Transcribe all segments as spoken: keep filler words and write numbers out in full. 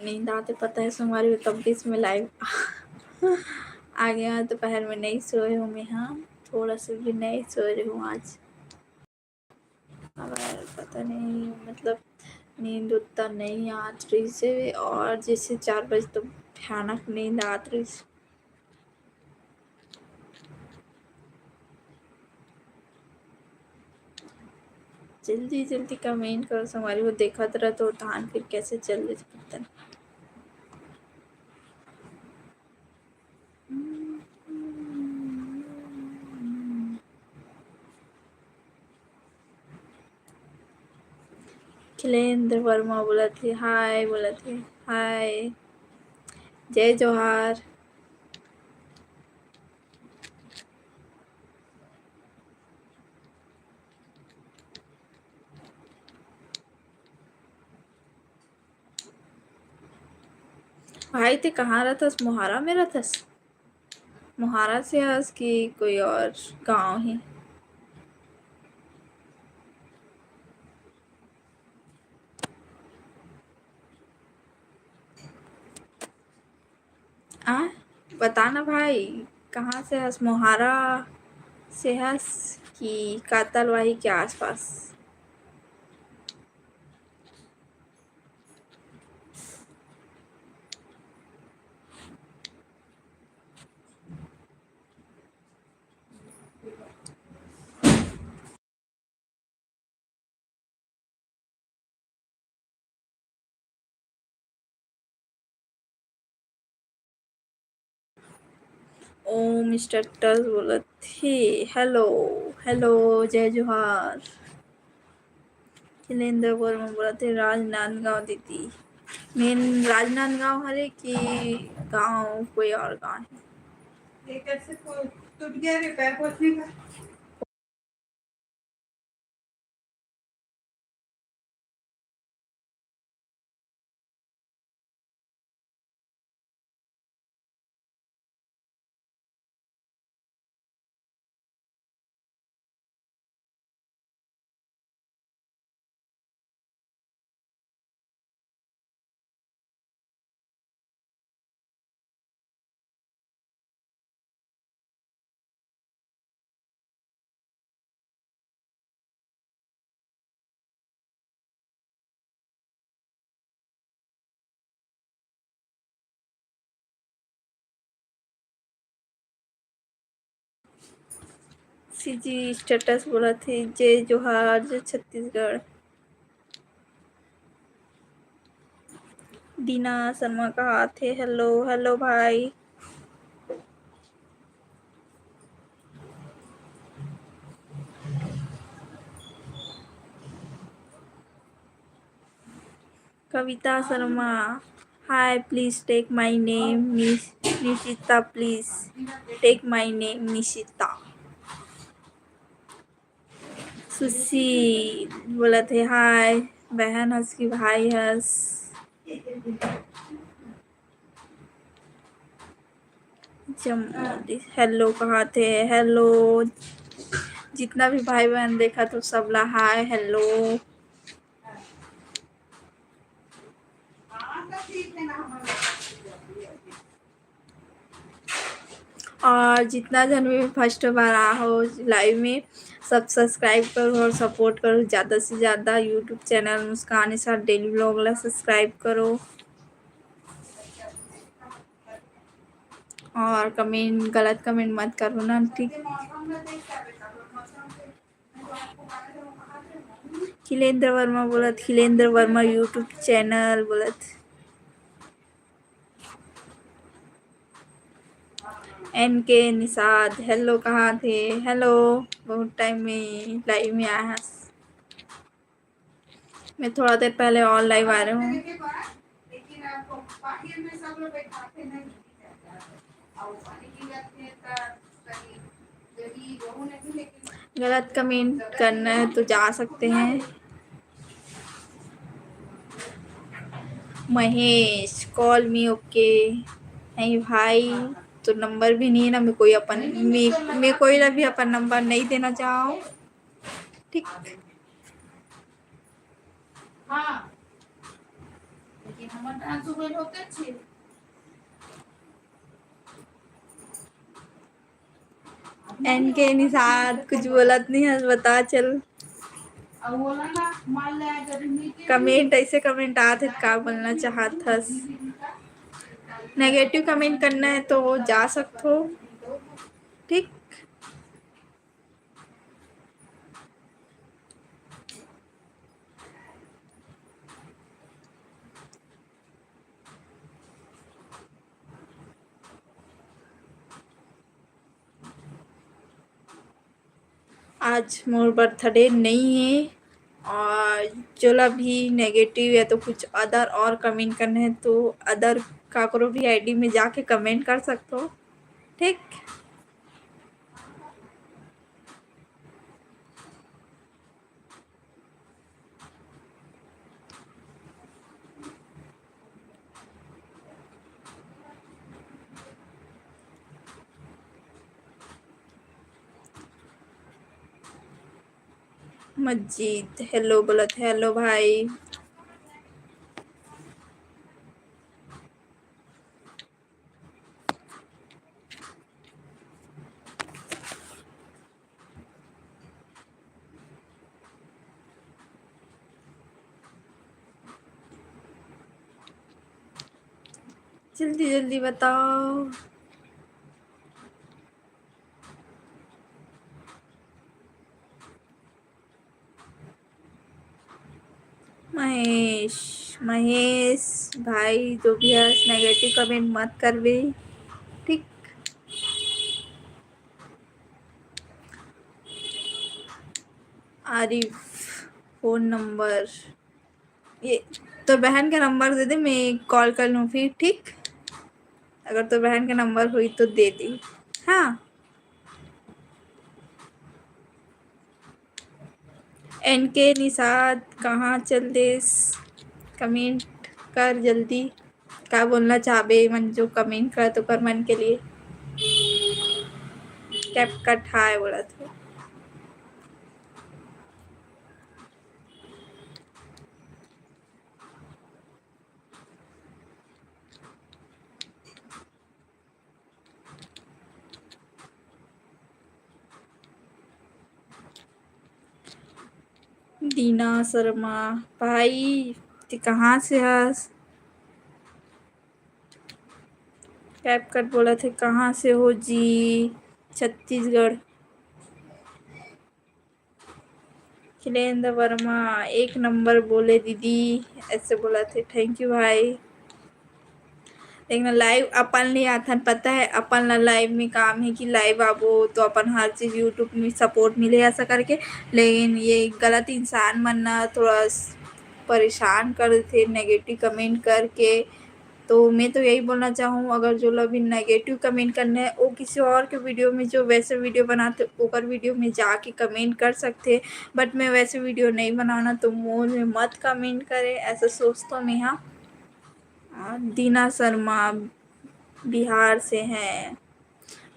नींद आथे, पता है, संगवारी हो, तब बीच में live आ गया। दोपहर में नहीं सोए हूँ मैं, हाँ, थोड़ा सा भी नहीं सोए रही हूँ आज। अगर पता नहीं, मतलब, नींद उतना नहीं आत रहिस हे, और जैसे चार बजे तो भयानक नींद आत रहिस। जल्दी जल्दी comment करो संगवारी हो, देखत रह तो धान फिर कैसे चल रही पता नहीं। खिलेंद्र वर्मा बोलत हे, हाय बोलत हे, हाय, जय जोहार। भाई, ते कहाँ रहथस? मोहारा में रहथस? मोहारा से हस कि कोई और गांव हे? आ, बता ना भाई, कहाँ से हस? मोहारा से हस कि कातलवाही के आसपास? ओम स्टेटस बोलत हे, हेलो, हेलो, जय जोहार। खिलेंद्र वर्मा बोलत हे, राजनांदगांव दीदी। मेन राजनांदगांव हरे कि गांव, कोई और गांव हे? ये कैसे को-, टूट गया रे पैर पोछने का? सीजी स्टेटस बोलत हे, जय जोहार, जय छत्तीसगढ़। दीना शर्मा कहाथे, हेलो, हेलो भाई। Kavita Sharma, hi, please take my name, निश-, Nishita, please take my name, Nishita. Sushi बोलत हे, हाय बहन हस कि भाई हस? जम-, हेलो कहाथे, हेलो। जितना भी भाई बहन देखत हो, सबला हाय, हेलो। और जितना झन भी first बार आ हो live में, सब subscribe करो और support करो ज़्यादा से ज़्यादा। YouTube channel मुस्कान निषाद daily vlog ला subscribe करो और comment, गलत comment मत करो ना, ठीक? खिलेंद्र वर्मा बोलत, खिलेंद्र वर्मा YouTube channel बोलत। एन के निषाद, हेलो कहाथे? हेलो, बहुत time में live में आए हस। मैं थोड़ा देर पहले और live आ रहे हूँ। लेकिन आपको बाहर में सब लोग बैठाते नहीं, और पानी की लगती है तो कहीं गलत कमेंट करना है तो जा सकते हैं। Mahesh, call me, OK। नहीं भाई, तो नंबर भी नहीं है ना, मैं कोई अपन, मैं, मैं कोई ला भी अपन नंबर नहीं देना चाहूँ, ठीक। हाँ, लेकिन हमर डांस उबेल होते छे। एन के निषाद कुछ बोलत नहीं हस, बता चल। कमेंट, ऐसे कमेंट आत हे, का बोलना चाहत हस? नेगेटिव कमेंट करना है तो जा सकत हो, ठीक। आज मोर बर्थडे नहीं है, और जोला भी नेगेटिव या तो कुछ अदर और कमेंट करना है तो अदर काकरो भी आईडी में जाके कमेंट कर सकते हो, ठीक। मस्जिद हेलो बोलत हे, हेलो भाई। जल्दी जल्दी बताओ। महेश, महेश भाई, जो भी है, नेगेटिव कमेंट मत करबे, ठीक। आरिफ, फोन नंबर, ये तो बहन का नंबर दे दे, मैं कॉल कर लूँ फिर, ठीक। अगर तो बहन का नंबर हुई तो दे दी, हाँ। एन के निषाद कहाँ चल देस? कमेंट कर जल्दी। का बोलना चाहबे मन जो कमेंट करत ओकर मन के लिए? कैप कट हाय बोलत हो। दीना शर्मा, भाई, ते कहाँ से हस? कैप कट बोलत हे, कहाँ से हो जी? छत्तीसगढ़। खिलेंद्र वर्मा, एक नंबर बोले दीदी, ऐसे बोलत हे। Thank you भाई। देखना, लाइव अपन ले आथन, पता है, अपन ला लाइव में काम है कि लाइव आबो तो अपन हर चीज YouTube में सपोर्ट मिले, ऐसा करके। लेकिन ये गलत इंसान मन ना थोड़ा स-, परेशान कर देथे नेगेटिव कमेंट करके। तो मैं तो यही बोलना चाहूँ, अगर जो लोग भी नेगेटिव कमेंट करना है, वो किसी और के वीडियो में, जो वैसे वीडियो बनाते, ओकर वीडियो में जाके कमेंट कर सकते हैं। बट मैं वैसे वीडियो नहीं बनाना, तो मोर में मत कमेंट करें, ऐसा सोचता हूँ मैं। हाँ, दीना शर्मा बिहार से हैं।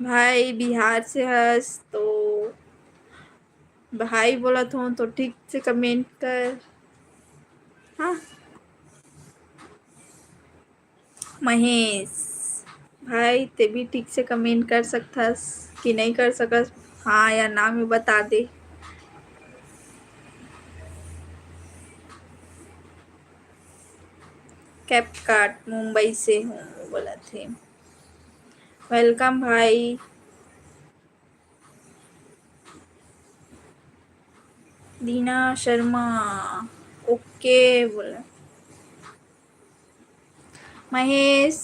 भाई, बिहार से हस तो भाई बोलत हो तो ठीक से कमेंट कर। हाँ, महेश भाई, ते भी ठीक से कमेंट कर सकथस कि नहीं कर सकस? हाँ या ना में बता दे। कैपकाट मुंबई से हूँ बोलत हे। वेलकम भाई। दीना शर्मा, OK बोला। महेश,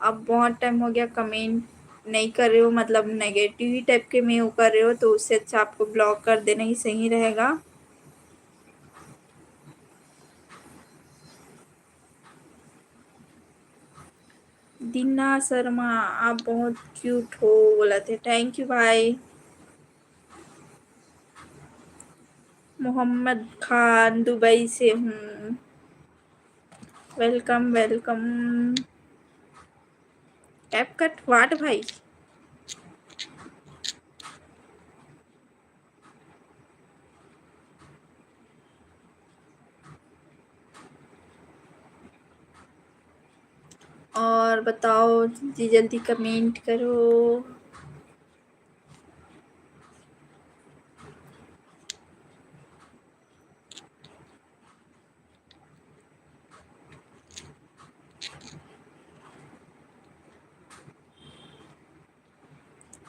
अब बहुत टाइम हो गया कमेंट नहीं कर रहे हो, मतलब नेगेटिव ही टाइप के में वो कर रहे हो, तो उससे अच्छा आपको ब्लॉक कर देना ही सही रहेगा। दीना शर्मा, आप बहुत क्यूट हो, बोलत हे। थैंक यू भाई। मोहम्मद खान, दुबई से हूँ। Welcome, welcome. कैप कट वाट भाई? और बताओ जी, जल्दी कमेंट करो।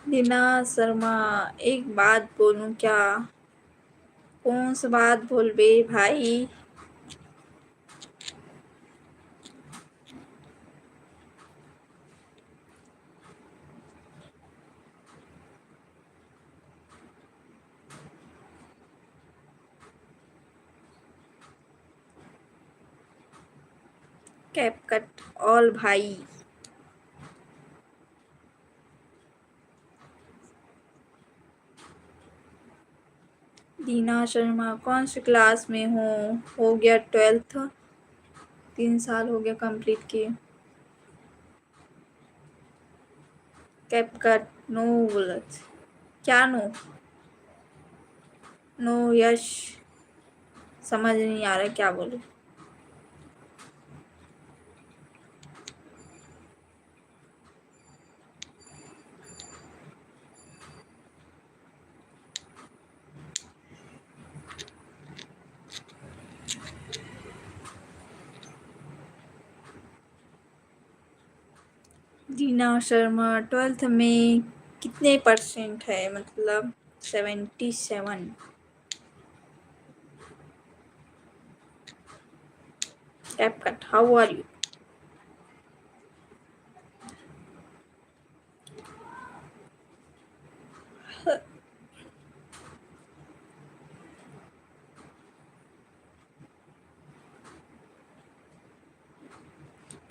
दीना शर्मा, एक बात बोलूं क्या? कौन सा बात बोलबे भाई? कैप कट ऑल भाई। दीना शर्मा, कौन सी क्लास में हो? हो गया ट्वेल्थ, तीन साल हो गया कंप्लीट किए। कैप कट नो बोलत, क्या नो? नो यश, समझ नहीं आ रहा क्या बोलूं। दीना शर्मा, ट्वेल्थ में कितने परसेंट है? मतलब seventy seven. CapCut, how are you?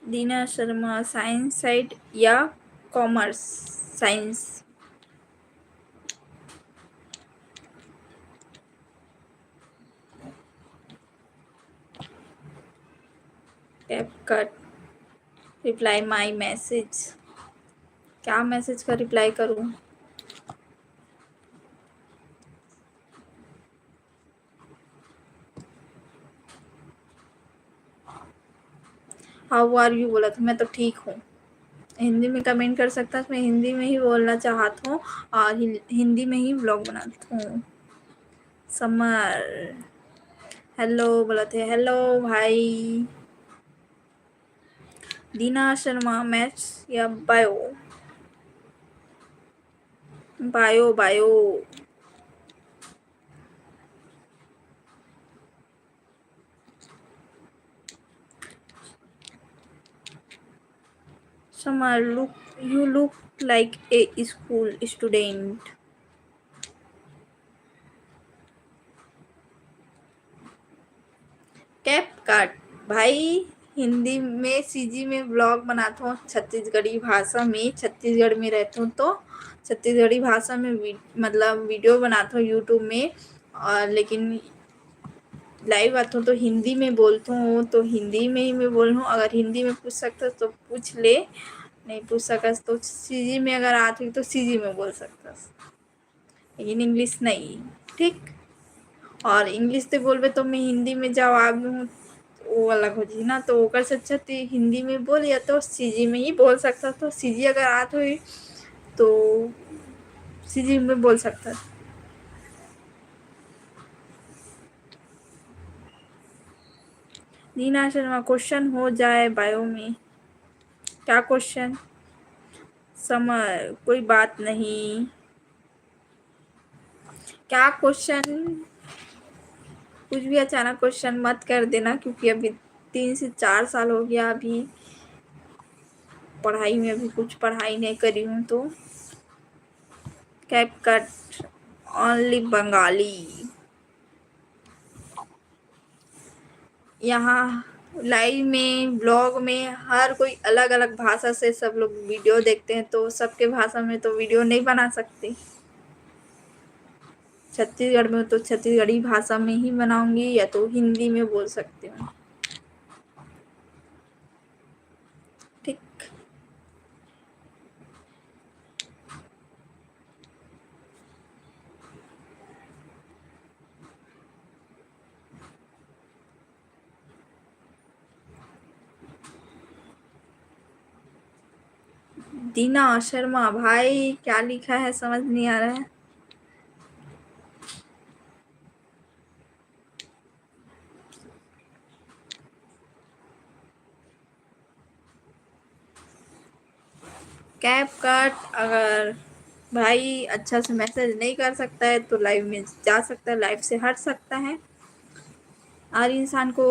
Deena Sharma, science side या commerce? Science. CapCut, reply my message. क्या मैसेज का रिप्लाई करूं? How are you बोला था, मैं तो ठीक हूँ। हिंदी में कमेंट कर सकता है, मैं हिंदी में ही बोलना चाहत हूँ और हिंदी में ही ब्लॉग बनाती हूँ। समर हेलो बोला थे। हेलो भाई। दीना शर्मा, मैथ्स या bio? Bio, bio. Samar, look, you look like a school student. CapCut भाई, हिंदी में सीजी में ब्लॉग बनाता हूँ छत्तीसगढ़ी भाषा में। छत्तीसगढ़ में रहता हूँ तो छत्तीसगढ़ी भाषा में मतलब वीडियो बनाता हूँ यूट्यूब में। और लेकिन लाइव आथों तो हिंदी में बोलथों, तो हिंदी में ही मैं बोलूँ। अगर हिंदी में पूछ सकता तो पूछ ले, नहीं पूछ सकस तो सीजी में अगर आत हुई तो सीजी में बोल सकता, लेकिन इंग्लिश नहीं। ठीक, और इंग्लिश से बोलबे तो मैं हिंदी में जवाब दूँ, वो अलग हो जी ना। तो ओकर से अच्छा तो हिंदी में बोल, या तो सीजी में ही बोल सकता। तो सीजी अगर आत हुई तो सीजी में बोल सकता। नीना शर्मा, क्वेश्चन हो जाए बायो में। क्या क्वेश्चन? समर, कोई बात नहीं। क्या क्वेश्चन? कुछ भी अचानक क्वेश्चन मत कर देना, क्योंकि अभी तीन से चार साल हो गया, अभी पढ़ाई में अभी कुछ पढ़ाई नहीं करी हूँ। तो कैप कट, ओनली बंगाली। यहाँ लाइव में, ब्लॉग में हर कोई अलग-अलग भाषा से सब लोग वीडियो देखते हैं, तो सबके भाषा में तो वीडियो नहीं बना सकते। छत्तीसगढ़ में तो छत्तीसगढ़ी भाषा में ही बनाऊँगी या तो हिंदी में बोल सकती हूँ। ठीक। दीना शर्मा, भाई क्या लिखा है समझ नहीं आ रहा है। कैप कट, अगर भाई अच्छा से मैसेज नहीं कर सकता है तो लाइव में जा सकता है, लाइव से हट सकता है। हर इंसान को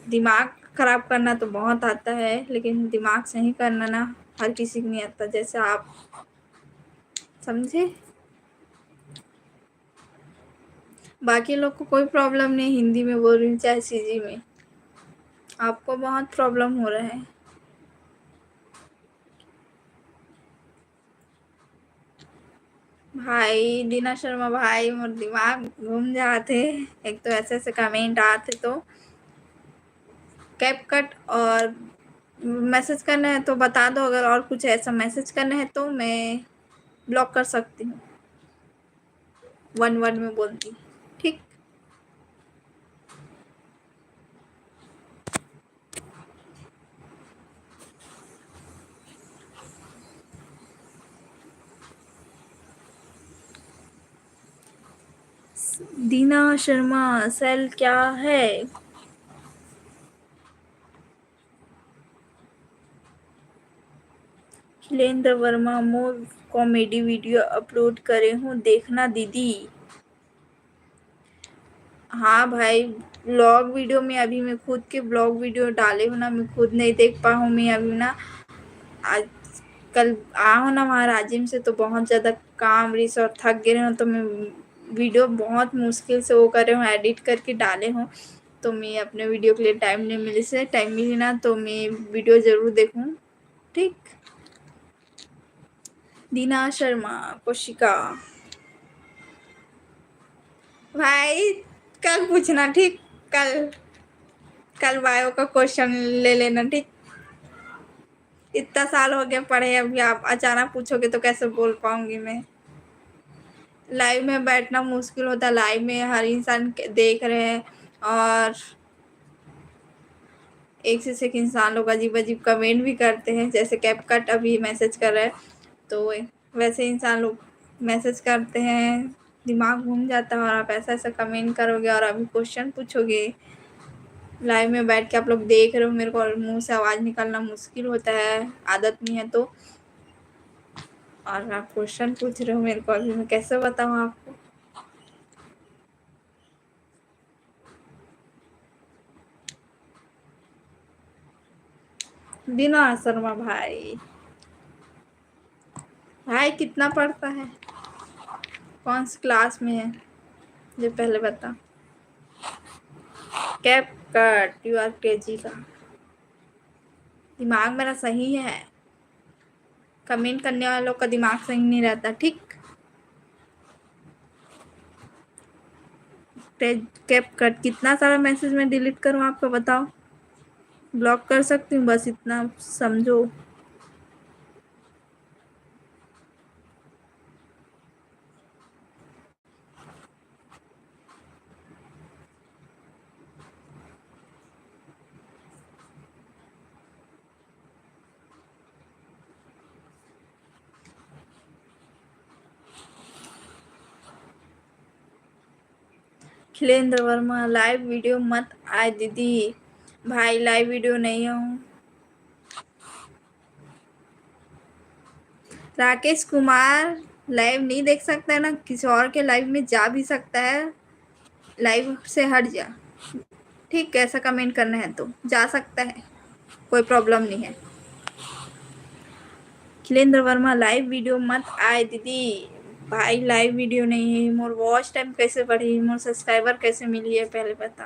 दिमाग खराब करना तो बहुत आता है, लेकिन दिमाग सही करना ना हर किसी को नहीं आता, जैसे आप समझे। बाकी लोग को कोई प्रॉब्लम नहीं, हिंदी में बोल रही हूँ चाहे सीजी में, आपको बहुत प्रॉब्लम हो रहा है। भाई दीना शर्मा भाई, मोर दिमाग घूम जाते, एक तो ऐसे ऐसे कमेंट आते तो। कैप कट, और मैसेज करना है तो बता दो, अगर और कुछ ऐसा मैसेज करना है तो मैं ब्लॉक कर सकती हूँ, वन वर्ड में बोलती। ठीक। दीना शर्मा, सेल क्या है? खिलेंद्र वर्मा, मोर कॉमेडी वीडियो अपलोड करे हूँ, देखना दीदी। हाँ भाई, ब्लॉग वीडियो में अभी मैं खुद के ब्लॉग वीडियो डाले हूँ ना, मैं खुद नहीं देख पा हूँ। मैं अभी ना आज कल आ हूँ ना वहाँ राजिम से, तो बहुत ज़्यादा काम रिस और थक गए हूँ, तो मैं वीडियो बहुत मुश्किल से वो करे हूँ, एडिट करके डाले हूँ। तो मैं अपने वीडियो के लिए टाइम नहीं मिली से, टाइम मिली ना तो मैं वीडियो ज़रूर देखूँ। ठीक। दीना शर्मा, कोशिका। भाई कल पूछना, ठीक? कल, कल बायो का क्वेश्चन ले लेना, ठीक? इतना साल हो गया पढ़े, अभी आप अचानक पूछोगे तो कैसे बोल पाऊंगी मैं? लाइव में बैठना मुश्किल होता है, लाइव में हर इंसान के-, देख रहे हैं और एक से एक इंसान लोग अजीब अजीब कमेंट भी करते हैं, जैसे कैप कट अभी मैसेज कर रहे हैं, तो वैसे इंसान लोग मैसेज करते हैं, दिमाग घूम जाता है। और आप ऐसा ऐसा कमेंट करोगे और अभी क्वेश्चन पूछोगे, लाइव में बैठ के आप लोग देख रहे हो, मेरे को मुंह से आवाज़ निकालना मुश्किल होता है, आदत नहीं है तो। और आप क्वेश्चन पूछ रहे हो मेरे को, अभी मैं कैसे बताऊँ आपको? दीना शर्मा भाई, भाई कितना पढ़ता है, कौन सी क्लास में है, ये पहले बता। कैप कट, यू आर के जी का। दिमाग मेरा सही है, कमेंट करने वालों का दिमाग सही नहीं रहता, ठीक? कैप कट, कितना सारा मैसेज मैं डिलीट करूँ आपको बताओ? ब्लॉक कर सकती हूँ, बस इतना समझो। खिलेंद्र वर्मा, लाइव वीडियो मत आए दीदी। भाई लाइव वीडियो नहीं आऊँ। राकेश कुमार, लाइव नहीं देख सकता है ना, किसी और के लाइव में जा भी सकता है, लाइव से हट जा, ठीक? कैसा कमेंट करना है तो जा सकता है, कोई प्रॉब्लम नहीं है। खिलेंद्र वर्मा, लाइव वीडियो मत आए दीदी। भाई लाइव वीडियो नहीं है, मोर वॉच टाइम कैसे बढ़ी, मोर सब्सक्राइबर कैसे मिली है, पहले बता।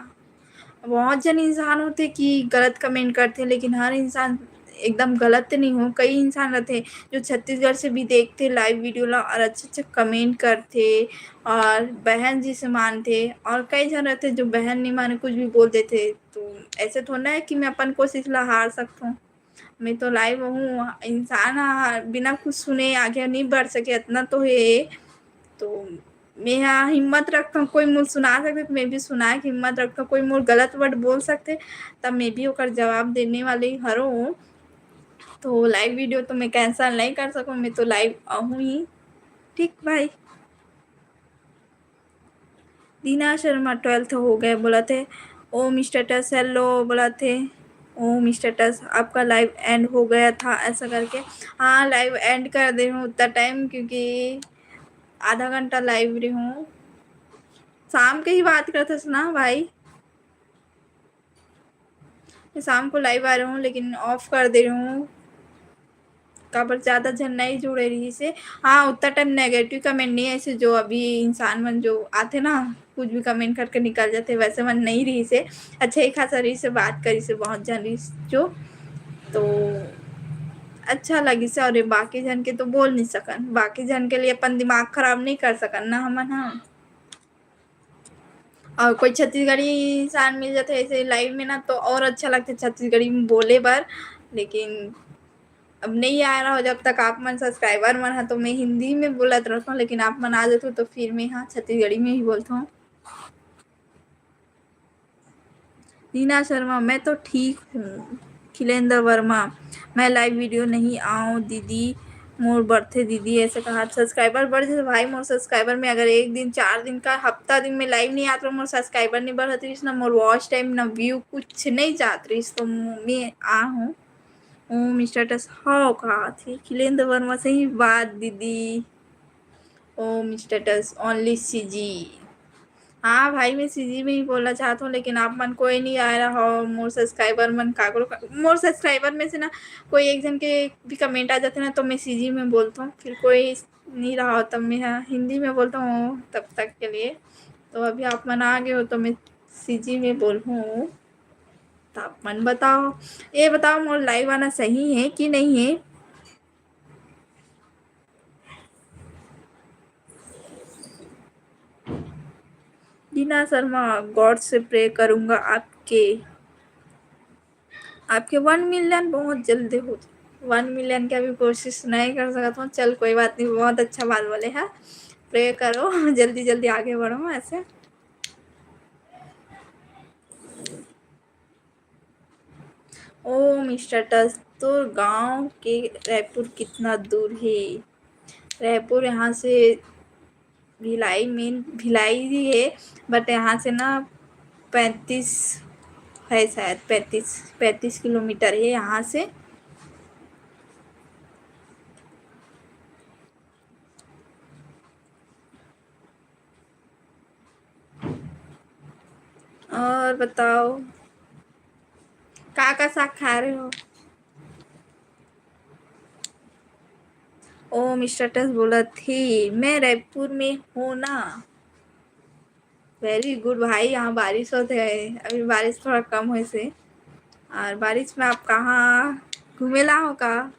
बहुत जन इंसान होथे कि गलत comment करथे, लेकिन हर इंसान एकदम गलत नहीं हो। कई इंसान रहथे जो छत्तीसगढ़ से भी देखथे live video ला और अच्छा अच्छा comment करथे और बहन जी से मानथे, और कई जन रहथे जो बहन नहीं माने, कुछ भी बोल देथे। तो ऐसे थोड़ा है कि मैं अपन कोशिश ला हार सकथों। मैं तो live हूँ, इंसान ह बिना कुछ सुने आगे नहीं बढ़ सके, इतना तो है। तो मैं हा हिम्मत रखथों, कोई मोर सुना सकथे तो मैं भी सुना के हिम्मत रखथों। कोई मोर गलत word बोल सकथे, तब मैं भी ओकर जवाब देने वाली हरों। तो live video तो मैं cancel नहीं कर सकूँ, मैं तो live आहूँ ही। ठीक भाई। दीना शर्मा twelfth हो गए बोलथे। ओम status hello बोलथे। ओम status आपका live end हो गया था ऐसा करके। हाँ, live end कर दे हूँ उतना time, क्योंकि आधा घंटा live रही हूँ। शाम के ही बात करते ना भाई, मैं शाम को live आ रही हूँ, लेकिन off कर दे रही हूँ। काबर ज्यादा झन नहीं जुड़े रही से। हाँ, उतना time negative comment नहीं ऐसे, जो अभी इंसान मन जो आथे ना, कुछ भी comment करके निकल जाथे, वैसे मन नहीं रही से। अच्छा ही खासा रही से, बात करी से बहुत झन रही जो, तो अच्छा लगी से। और ये बाकी झन के तो बोल नहीं सकन, बाकी झन के लिए अपन दिमाग खराब नहीं कर सकन ना हमन। हाँ, और कोई छत्तीसगढ़ी इंसान मिल जाथे ऐसे live में ना, तो और अच्छा लगथे छत्तीसगढ़ी में बोले बर। लेकिन अब नहीं आ रहा हो, जब तक आप मन subscriber मन ह, तो मैं हिंदी में बोलत रहता हूँ, लेकिन आप मन आ जाते हो तो फिर मैं हाँ छत्तीसगढ़ी में ही बोलता हूँ। नीना शर्मा, मैं तो ठीक हूँ। खिलेंद्र वर्मा, मैं live video नहीं आऊँ दीदी, मोर बढ़थे दीदी, ऐसे कहा। Subscriber बढ़ जैसे भाई, मोर subscriber में अगर एक दिन, चार दिन का, हफ्ता दिन में live नहीं आत रहो, मोर subscriber नहीं बढ़त रहीस ना, मोर watch time ना view कुछ नहीं जात रहीस, तो मैं आ हूँ। ओम status हाव कहा थी खिलेंद्र वर्मा, सही बात दीदी। ओम status only सीजी। हाँ भाई, मैं सीजी में ही बोलना चाहता हूँ, लेकिन आप मन कोई नहीं आ रहा हो। मोर subscriber मन काकरो का, मोर subscriber में से ना कोई एक जन के भी comment आ जाते ना, तो मैं सीजी में बोलता हूँ, फिर कोई नहीं रहा हो तब मैं हाँ हिंदी में बोलता हूँ तब तक के लिए। तो अभी आप मन आ गए हो तो मैं सीजी में बोलूँ। तो आप मन बताओ, ये बताओ मोर live आना सही है कि नहीं है? दीना शर्मा, God से pray करूँगा आपके, आपके one million बहुत जल्दी हो। One million के अभी कोशिश नहीं कर सकत हूँ। चल कोई बात नहीं, बहुत अच्छा बात बोले है। Pray करो जल्दी जल्दी आगे बढ़ो ऐसे। ओम status, तोर गांव के रायपुर कितना दूर है? रायपुर यहाँ से भिलाई, main भिलाई ही है, but यहाँ से ना पैंतीस है शायद, पैंतीस, पैंतीस किलोमीटर है यहाँ से। और बताओ, का का साग खा रहे हो? ओम status बोलत हे, मैं रायपुर में हूँ ना। Very good भाई, यहाँ बारिश होत है, अभी बारिश थोड़ा कम होइस हे। और बारिश में आप कहाँ घूमे ला हो का?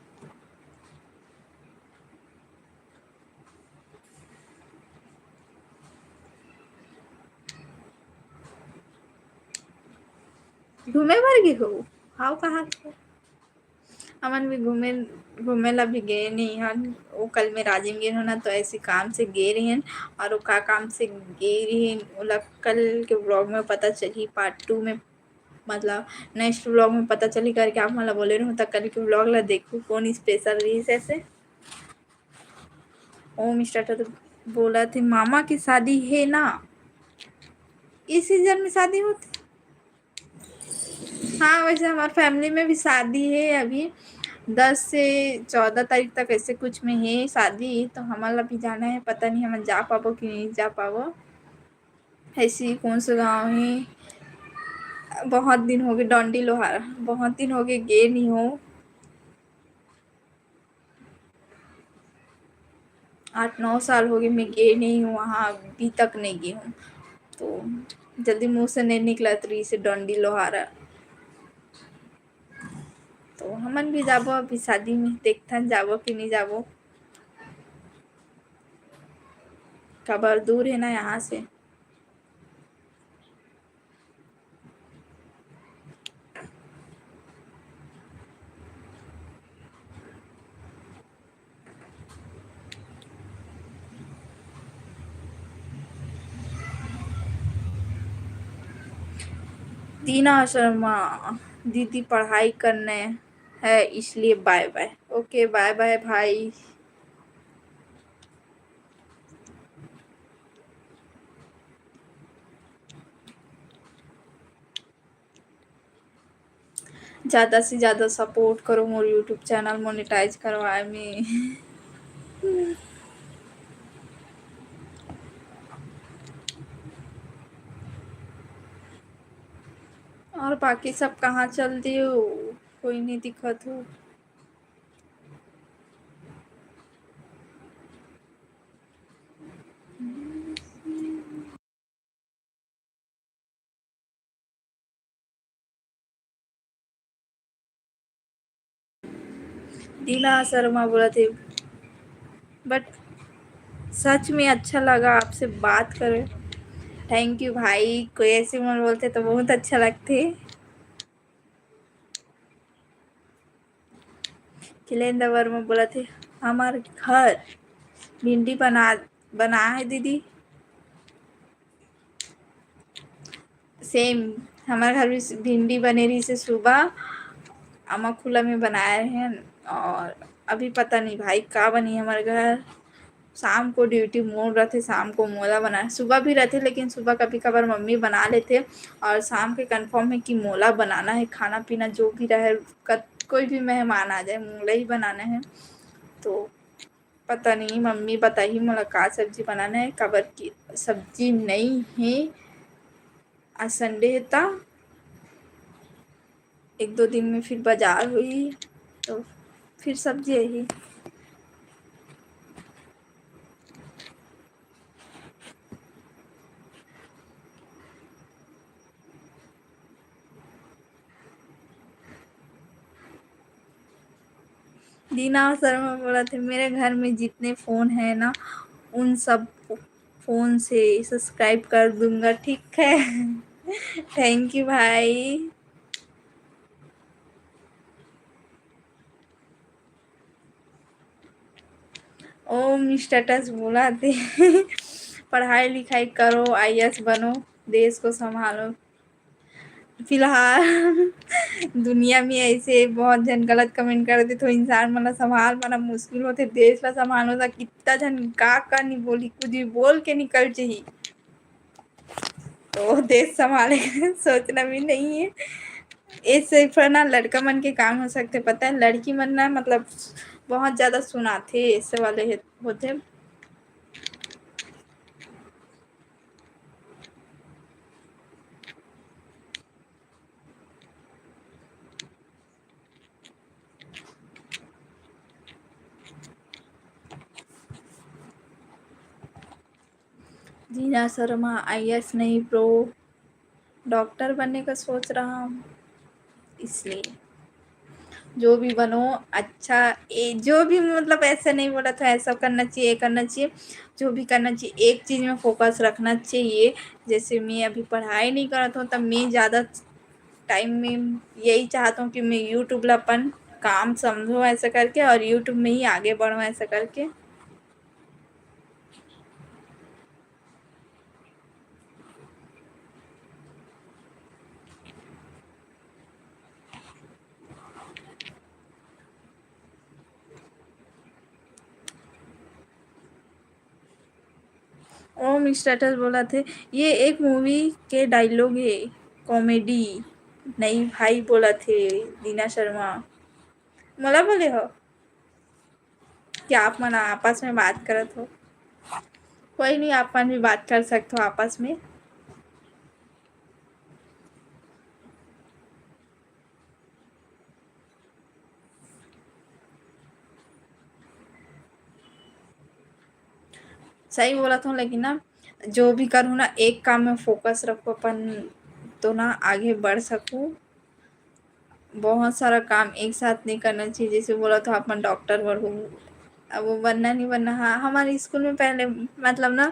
घूमे बर गे हो? हाव कहाँ के? हमन भी घूमे, घूमे ला भी गए नहीं हन। वो कल मैं राजिम गे हन ना, तो ऐसे काम से गे रही हन। और वो का काम से गे रही हन, ओला कल के vlog में पता चलही, part two में, मतलब next vlog में पता चलही करके आप मन ला बोले रहूँ। तो कल के vlog ला देखू कौन special रही ऐसे। ओम status बोलत हे, मामा के शादी हे ना, इस season में शादी होथे? हाँ, वैसे हमार family में भी शादी है अभी, दस से चौदह तारीख तक ऐसे कुछ में है शादी, तो हमन ला भी जाना है, पता नहीं हमन जा पाबो कि नहीं जा पाबो। ऐसी कौन सा गाँव है, बहुत दिन हो गए, डंडी लोहारा, बहुत दिन हो गए, गे नहीं हो। आठ नौ साल हो गए मैं गई नहीं हूँ वहाँ, अभी तक नहीं गई हूँ। तो जल्दी मुँह से नहीं निकलत रहिस हे डंडी लोहारा। तो हमन भी जाबो अभी शादी में, देखथन जाबो कि नहीं जाबो, काबर दूर है ना यहाँ से। दीना शर्मा, दीदी पढ़ाई करने है इसलिए bye bye। OK, bye bye भाई। ज्यादा से ज्यादा support करो मोर YouTube channel monetize करवाए में। और बाकी सब कहाँ चल दियो, कोई नहीं दिखत हो। दीना शर्मा बोलत हे, but सच में अच्छा लगा आपसे बात करे। Thank you भाई, कोई ऐसे मन बोलते तो बहुत अच्छा लगते। खिलेंद्र वर्मा बोलत हे, हमर घर भिंडी बना, बना है दीदी। Same, हमर घर भी भिंडी बने रहिस हे सुबह, अम्मा खुला में बनाए हैं। और अभी पता नहीं भाई का बनी हमर घर। शाम को duty मोर रथे, शाम को मोला बना, सुबह भी रथे, लेकिन सुबह कभी कभार मम्मी बना लेथे। और शाम के confirm है कि मोला बनाना है, खाना पीना जो भी रहे, कत-, कोई भी मेहमान आ जाए, मोला ही बनाना है। तो पता नहीं मम्मी बताही मोला का सब्जी बनाना है, काबर कि सब्जी नहीं है। आज Sunday है, ता एक दो दिन में फिर बाजार हुई, तो फिर सब्जी आही। दीना शर्मा बोलत हे, मेरे घर में जितने phone है ना, उन सब phone से subscribe कर दूंगा, ठीक है? Thank you भाई। ओम status बोलत हे, पढ़ाई लिखाई करो, IAS बनो, देश को संभालो। फिलहाल दुनिया में ऐसे बहुत झन गलत comment कर देथे, तो इंसान मन ला संभाल पाना मुश्किल होथे। देश ला संभालना था, कितना झन का का नहीं बोली, कुछ भी बोल के निकल जाही। तो देश संभाले के सोचना भी नहीं है। ये सिर्फ ना लड़का मन के काम हो सकथे, पता है, लड़की मन ना, मतलब, बहुत ज्यादा सुनाथे, ऐसे वाले हे-, होथे। दीना शर्मा, IAS नहीं bro, डॉक्टर बनने का सोच रहा हूँ, इसलिए। जो भी बनो, अच्छा, ए, जो भी, मतलब, ऐसा नहीं बोलत हँव, ऐसा करना चाहिए, ये करना चाहिए, जो भी करना चाहिए, एक चीज़ में focus रखना चाहिए। जैसे मैं अभी पढ़ाई नहीं करत हँव, तब मैं ज़्यादा time में यही चाहत हँव कि मैं YouTube ला अपन काम समझों ऐसा करके, और YouTube में ही आगे बढ़ों ऐसा करके। ओम status बोलत हे, ये एक movie के dialogue हे, comedy। नहीं भाई बोलत हे दीना शर्मा, मोला बोले हो? कि आप मन आपस में बात करत हो। कोई नहीं, आप मन भी बात कर सकते हो आपस में। सही बोलत हँव, लेकिन ना, जो भी करूँ ना, एक काम में फोकस रखूँ अपन, तो ना आगे बढ़ सकूँ। बहुत सारा काम एक साथ नहीं करना चाहिए। जैसे बोला था अपन डॉक्टर बनूँ, अब वो बनना नहीं बनना। हाँ, हमारे स्कूल में पहले, मतलब ना,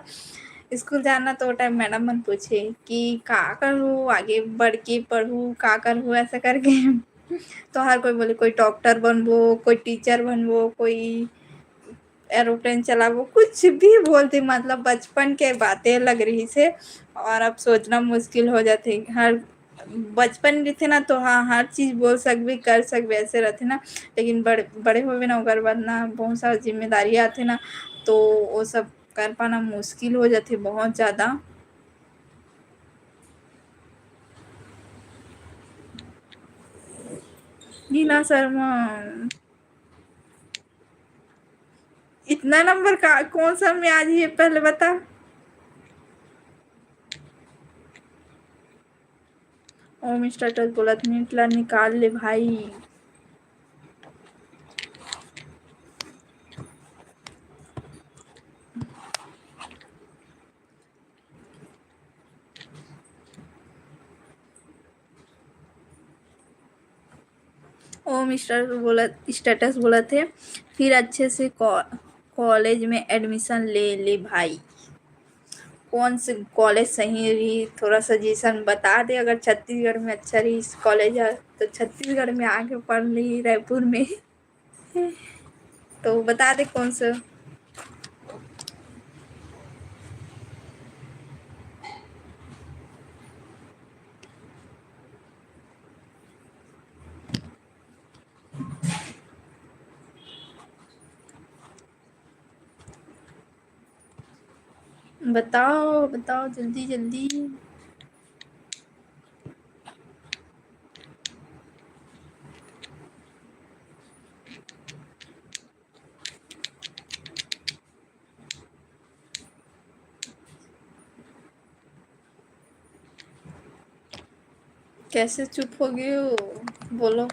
स्कूल जाना तो वो टाइम मैडम मन पूछे कि का करूँ, आगे बढ़ के पढ़ूँ, का करूँ, ऐसा करके। तो हर कोई बोले, कोई डॉक्टर बनबो, कोई टीचर बनबो, कोई एरोप्लेन चलाबो, कुछ भी बोलते, मतलब बचपन के बातें लग रही से। और अब सोचना मुश्किल हो जाते, हर बचपन रहिथे ना, तो हाँ, हर चीज बोल सकबे, कर सकबे, ऐसे रहिथे ना। लेकिन बड़-, बड़े होबे ना, ओकर बाद ना बहुत सारा जिम्मेदारी आथे ना, तो वो सब कर पाना मुश्किल हो जाथे बहुत ज्यादा। नीना शर्मा, इतना नंबर का कौन सा में आज ये पहले बता। ओम स्टेटस बोलत, नीट ला निकाल ले भाई। ओम स्टेटस बोलत, स्टेटस बोलत हे, फिर अच्छे से कॉ-, कॉलेज में एडमिशन ले ले भाई। कौन से कॉलेज सही रही, थोड़ा सजेशन बता दे। अगर छत्तीसगढ़ में अच्छा रही कॉलेज है, तो छत्तीसगढ़ में आके पढ़ ली, रायपुर में। तो बता दे कौन सा। बताओ, बताओ, जल्दी, जल्दी। कैसे चुप हो गए हो? बोलो।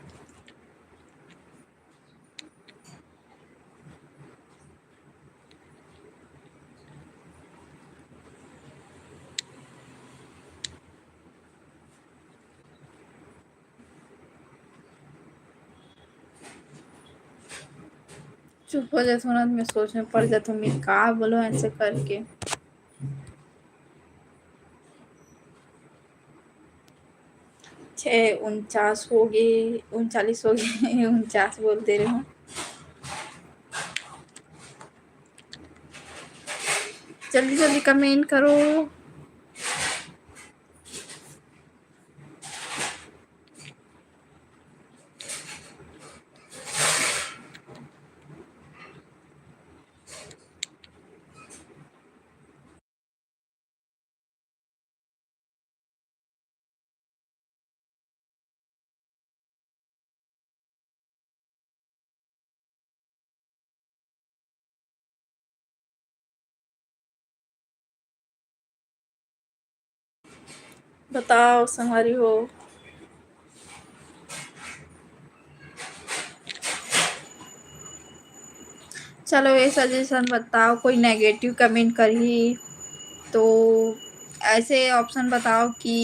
चुप हो जाथों ना, मैं सोच में पड़ जाथों, मैं का बोलो ऐसे करके। छः उनचास हो गए, उनचालीस हो गए, उनचास बोल दे रहे हूँ। जल्दी जल्दी कमेंट करो। बताओ संगवारी हो। चलो, ये सजेशन बताओ, कोई नेगेटिव कमेंट करही तो ऐसे ऑप्शन बताओ कि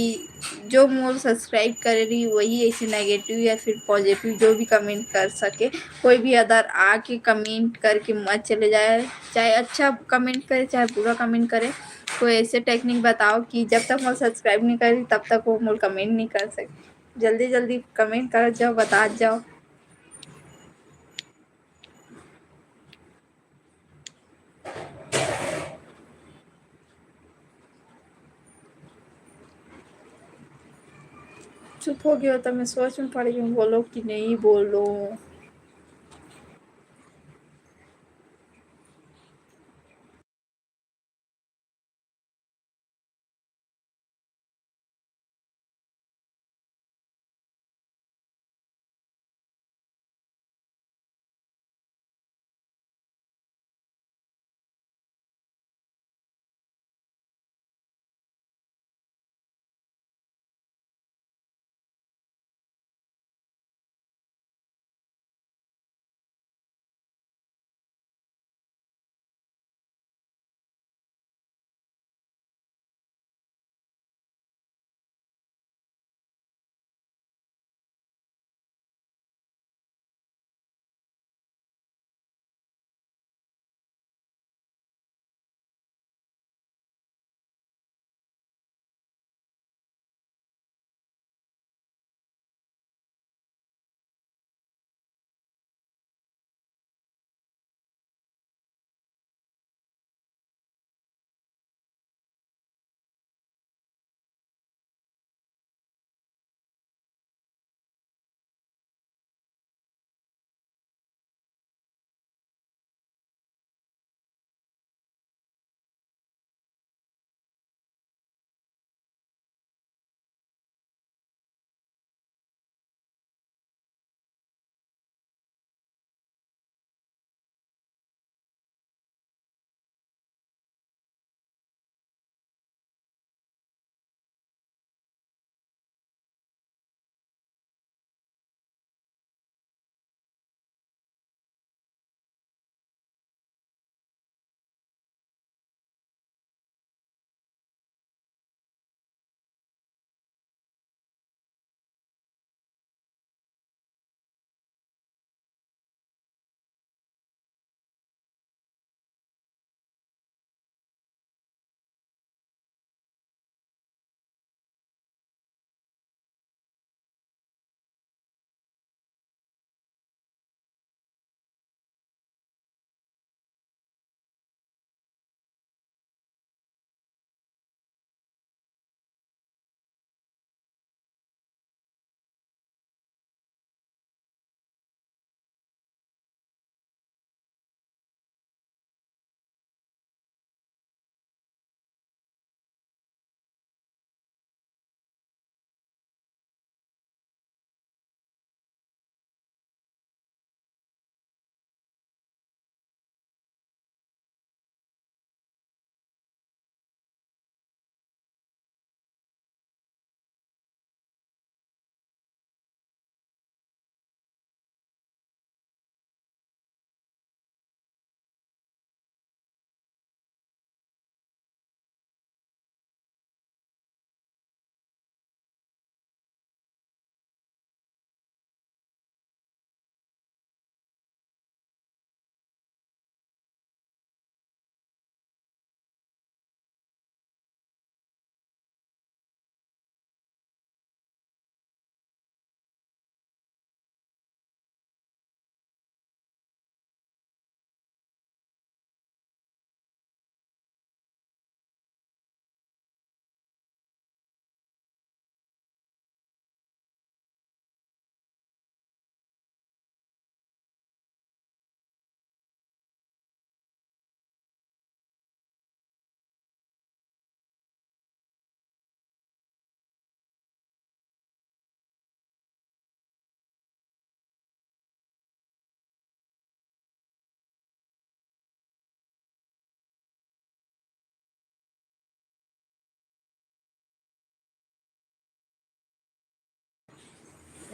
जो मोर सब्सक्राइब करे रही, वही ऐसे नेगेटिव या फिर पॉजिटिव जो भी कमेंट कर सके। कोई भी अदर आके कमेंट करके मत चले जाए, चाहे अच्छा कमेंट करे, चाहे बुरा कमेंट करे, कोई ऐसे टेक्निक बताओ कि जब तक मोर सब्सक्राइब नहीं करी, तब तक वो मोर कमेंट नहीं कर सके। जल्दी जल्दी कमेंट कर जाओ, बता जाओ। चुप हो गया तो मैं सोच में पड़ गई हूँ, बोलो कि नहीं बोलो।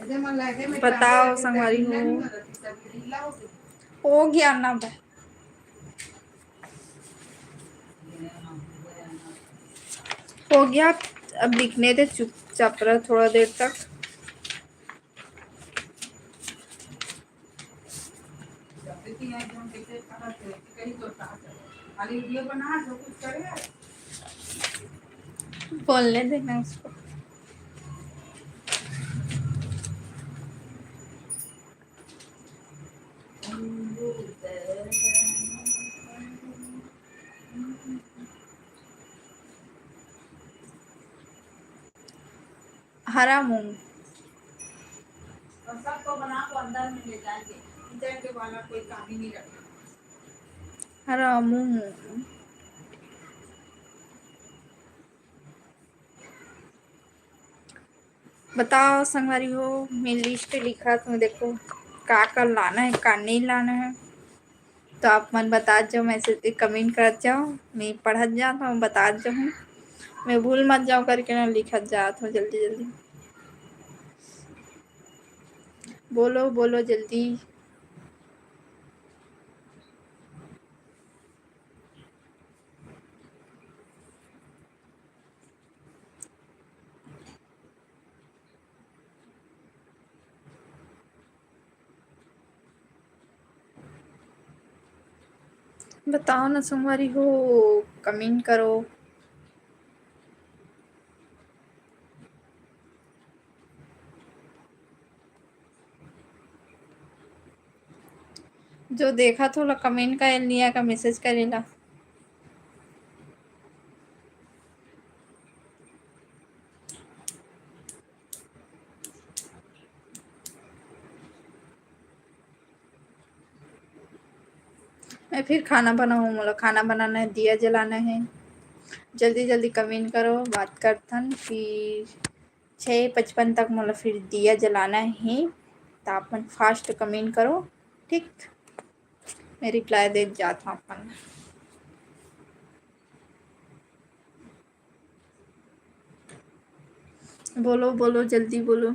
बताओ संगवारी हो, हो गया ना भाई? हो गया, अब लिखने दे, चुपचाप रह थोड़ा देर तक। बोलने देना उसको। हरा मूंग। और सबको बना को अंदर में ले जाएंगे, किचन के बाहर कोई काम ही नहीं रखना। हरा मूंग। बताओ संगवारी हो, मैं लिस्ट लिखत हूँ, देखो का का लाना है, का नहीं लाना है, तो आप मन बतात जाओ, मैसेज, कमेंट करत जाओ, मैं पढ़त जात हूँ, बतात जाऊँ। मैं भूल मत जाओ करके ना लिखत जात हूँ जल्दी जल्दी। बोलो बोलो जल्दी। बताओ ना संगवारी हो, कमेंट करो। जो देखा थोड़ा कमेंट का लिया का मैसेज करेला। मैं फिर खाना बनाऊँ, मोला खाना बनाना है, दिया जलाना है। जल्दी जल्दी कमेंट करो, बात करथन फिर छः पचपन तक मोला फिर दिया जलाना है, तो आप मन फास्ट कमेंट करो, ठीक? मैं रिप्लाई दे जात हूँ अपन। बोलो बोलो, जल्दी बोलो।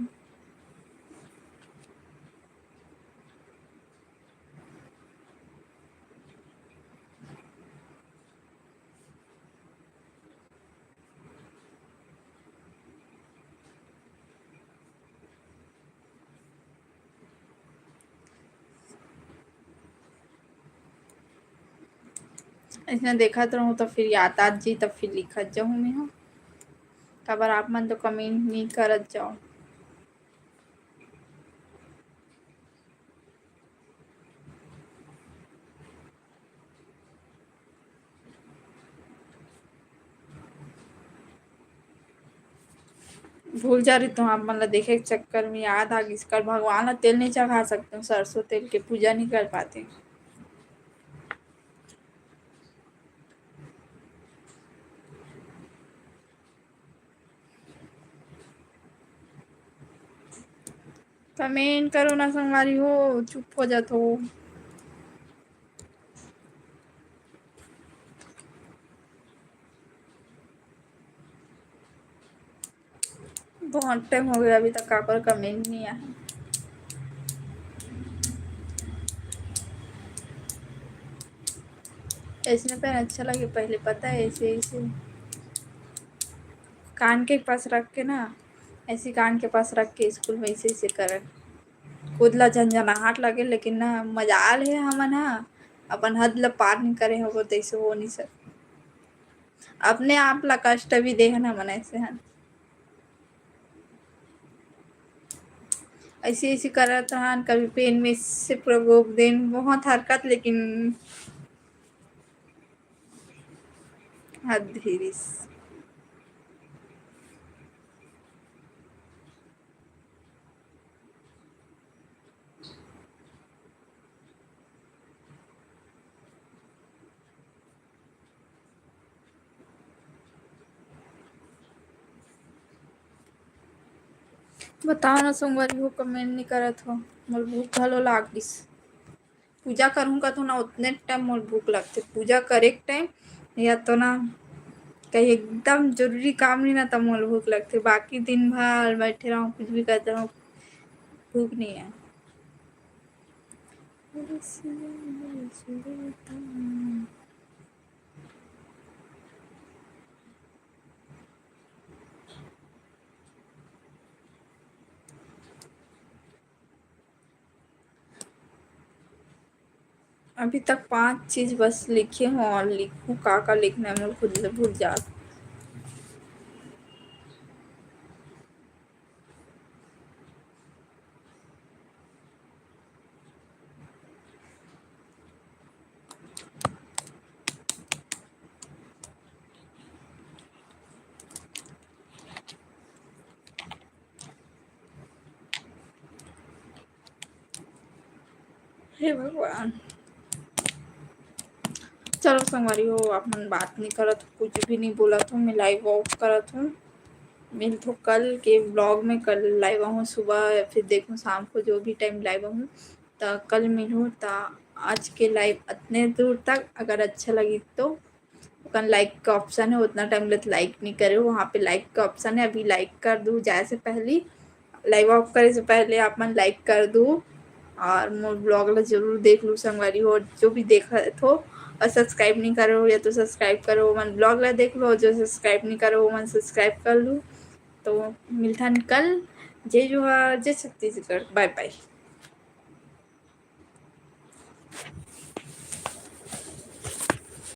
इसने देखत रहूँ तो फिर याद आ जी, तब फिर लिखत जाऊँ मैं। काबर आप मन तो कमेंट नहीं करत जाओ। भूल जा रही तो आप मन ला देखे के चक्कर में याद आ गिस, कल भगवान ला तेल नहीं चढ़ा सकते, सरसों तेल के पूजा नहीं कर पाते। कमेंट करो ना संगवारी हो, चुप हो जात हो। बहुत टाइम हो गया, अभी तक काकर कमेंट नहीं आया। ऐसे में पेन अच्छा लगे, पहले पता है ऐसे ऐसे कान के पास रख के ना, ऐसे कान के पास रख के स्कूल में ऐसे ऐसे करन। खुद ला झंझनाहट लगे, लेकिन ना मजाल है हमन हा अपन हद ला पार नहीं करे होबो, तैसे हो नहीं सके। अपने आप ला कष्ट भी दे हन हमन ऐसे हन। ऐसे ऐसे करत रहन, कभी पेन में से पूरा गोप देन, बहुत हरकत, लेकिन हद हिरिस। बताओ ना संगवारी हो, कमेंट नहीं करत हो, मोर भूख घलो लाग गिस। पूजा करहूँ कथो ना, उतने टाइम मोर भूख लगथे। पूजा करे के टाइम या तो ना कहीं एकदम जरूरी काम नहीं ना, तब मोर भूख लगथे। बाकी दिन भर बैठे रहूँ, कुछ भी करते रहूँ, भूख नहीं है। अभी तक पांच चीज बस लिखे हूँ और लिखूँ का का लिखना है, मोर खुद ले भूल जात। हे भगवान। चलो संगवारी हो, आप मन बात नहीं करत, कुछ भी नहीं बोलत हो, मैं live off करत हूँ। मिलथों कल के vlog में, कल live आहूँ सुबह, फिर देखूँ शाम को जो भी time live आहूँ, त कल मिलूँ। त आज के live अतने दूर तक, अगर अच्छा लगी तो ओकन like का option है, उतना time ले तो like नहीं करे, वहाँ पे like का option है, अभी like कर दू, जाए से पहली, live off करे से पहले आप मन like कर दू और मोर vlog ला जरूर देख लू संगवारी हो, जो भी देखत हो और subscribe नहीं करे हो या तो subscribe करो, मन vlog ला देख लो, जो subscribe नहीं करे हो मन subscribe कर लू। तो मिलथन कल, जय जोहार, जय छत्तीसगढ़, bye bye।